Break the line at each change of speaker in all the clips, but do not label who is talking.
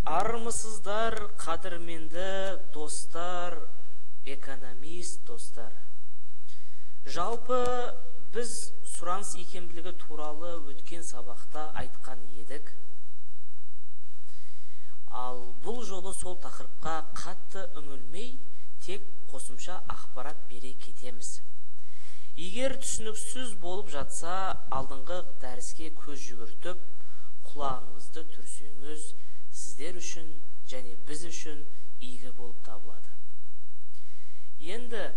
Армысыздар, қадірменді достар, экономист достар. Жалпы біз сұраныс икемділігі туралы өткен сабақта айтқан едік. Ал бұл жолы сол тақырыпқа қатты үңілмей, тек қосымша ақпарат бере кетеміз. Егер түсініксіз болып жатса, алдыңғы дәріске көз жүгіртіп, құлағыңызды түрсеңіз, сіздер үшін және біз үшін игі болып табылады. Енді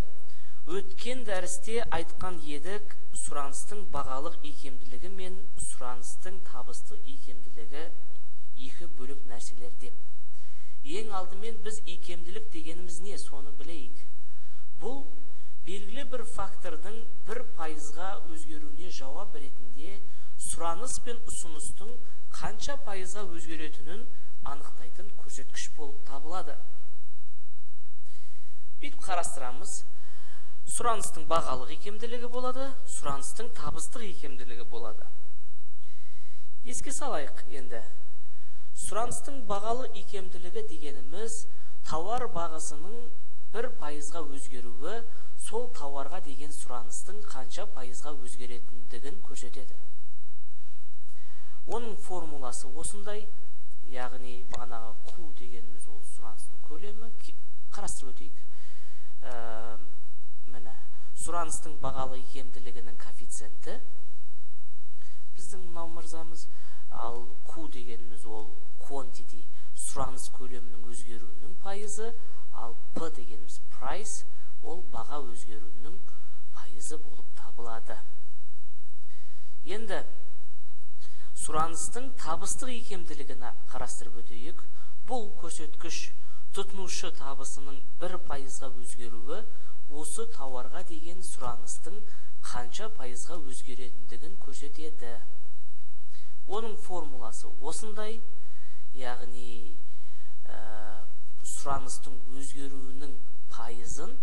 өткен дәрісте айтқан едік, сұраныстың бағалық икемділігі мен сұраныстың табыстық икемділігі екі бөлек нәрселер деп. Ең алдымен біз икемділік дегеніміз не, соны білейік. Бұл белгілі бір фактордың 1%-ға өзгеруіне жауап ретінде сұраныс пен ұсыныстың қанша пайызға өзгеретінін анықтайтын көрсеткіш болып табылады. Бүйтіп қарастырамыз. Сұраныстың бағалық икемділігі болады, сұраныстың табыстық икемділігі болады. Еске салайық енді. Сұраныстың бағалы икемділігі дегеніміз тауар бағасының 1%-ға өзгеруі сол тауарға деген сұраныстың қанша пайызға өзгеретіндігін көрсетеді. Оның формуласы осындай, яғни бағанағы Q дегеніміз ол сұраныстың көлемі. Қарастырып өтейік. Міне, сұраныстың бағалы икемділігінің коэффициенті біздің мынау мырзамыз, ал Q дегеніміз ол quantity, сұраныс көлемінің өзгеруінің пайызы, ал P дегеніміз price, ол баға өзгеруінің пайызы болып табылады. Енді сұраныстың табыстық икемділігін қарастырып өтейік. Бұл көрсеткіш тұтынушы табысының 1%-ға өзгеруі осы тауарға деген сұраныстың қанша пайызға өзгеретіндігін көрсетеді. Оның формуласы осындай, яғни сұраныстың өзгеруінің пайызын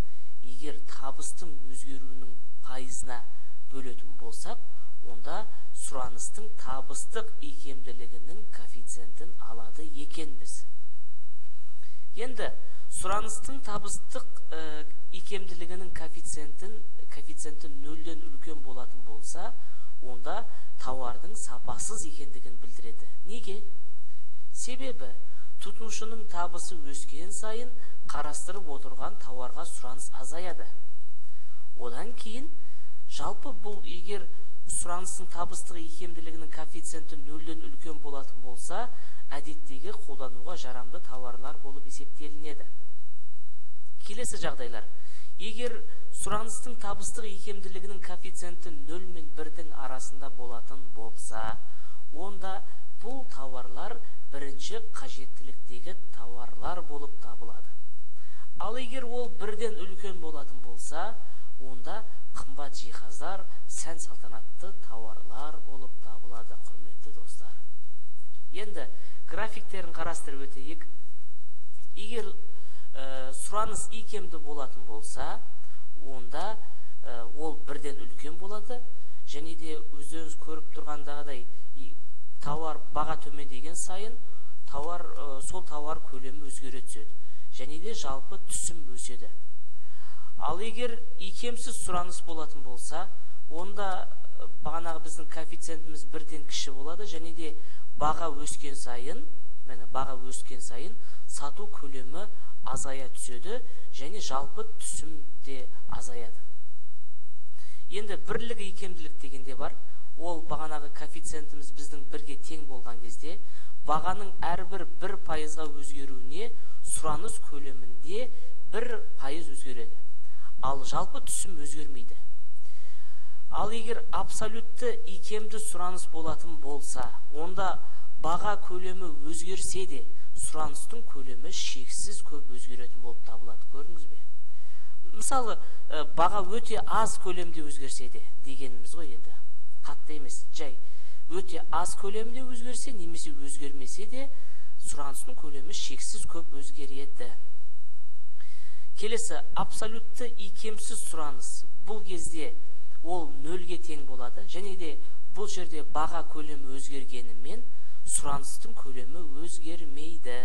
егер табыстың өзгеруінің пайызына бөлетін болсақ, онда сұраныстың табыстық икемділігінің коэффициентін алады екенбіз. Енді сұраныстың табыстық икемділігінің коэффициенті 0-ден үлкен болатын болса, онда тауардың сапасыз екендігін білдіреді. Неге? Себебі тұтынушының табысы өскен сайын қарастырып отырған тауарға сұраныс азаяды. Одан кейін жалпы бұл егер сұраныстың табыстық икемділігінің коэффициенті 0-ден үлкен болатын болса, әдеттегі қолдануға жарамды тауарлар болып есептелінеді. Келесі жағдайлар. Егер сұраныстың табыстық икемділігінің коэффициенті 0 мен 1-дің арасында болатын болса, онда бұл тауарлар бірінші қажеттіліктегі тауарлар болып табылады. Ал егер ол 1-ден үлкен болатын болса, онда қымбат жиһаздар, сән салтанатты тауарлар болып табылады, құрметті достар. Енді графиктерін қарастырып өтейік. Егер сұраныс икемді болатын болса, онда ол 1-ден үлкен болады, және де өздеріңіз көріп тұрғандағыдай тауар баға төмендеген сайын сол тауар көлемі өзгере түседі, және де жалпы түсім өседі. Ал егер икемсіз сұраныс болатын болса, онда бағанағы біздің коэффициентіміз 1-ден кіші болады, және де баға өскен сайын, міне баға өскен сайын сату көлемі азая түседі, және жалпы түсім де азаяды. Енді бірлік икемділік дегенде бар. Ол бағанағы коэффициентіміз біздің 1-ге тең болған кезде бағаның әрбір 1%-ға өзгеруіне сұраныс көлемінде 1% өзгереді. Ал жалпы түсім өзгермейді. Ал егер абсолютті икемді сұраныс болатын болса, онда баға көлемі өзгерсе де, сұраныстың көлемі шексіз көп өзгеретін болып табылады. Көрдіңіз бе? Мысалы, баға өте аз көлемде өзгерсе де дегеніміз ғой енді. Қатты емес, жай. Өте аз көлемде өзгерсе немесе өзгермесе де, сұраныстың көлемі шексіз көп өзгереді. Келесі, абсолютті икемсіз сұраныс. Бұл кезде ол 0-ге тең болады, және де бұл жерде баға көлемі өзгергенімен сұраныстың көлемі өзгермейді.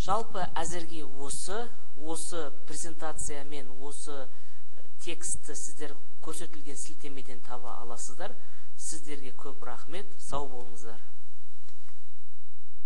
Жалпы әзірге осы презентация мен осы текстті сіздер көрсетілген сілтемеден таба аласыздар. Сіздерге көп рахмет, сау болыңыздар.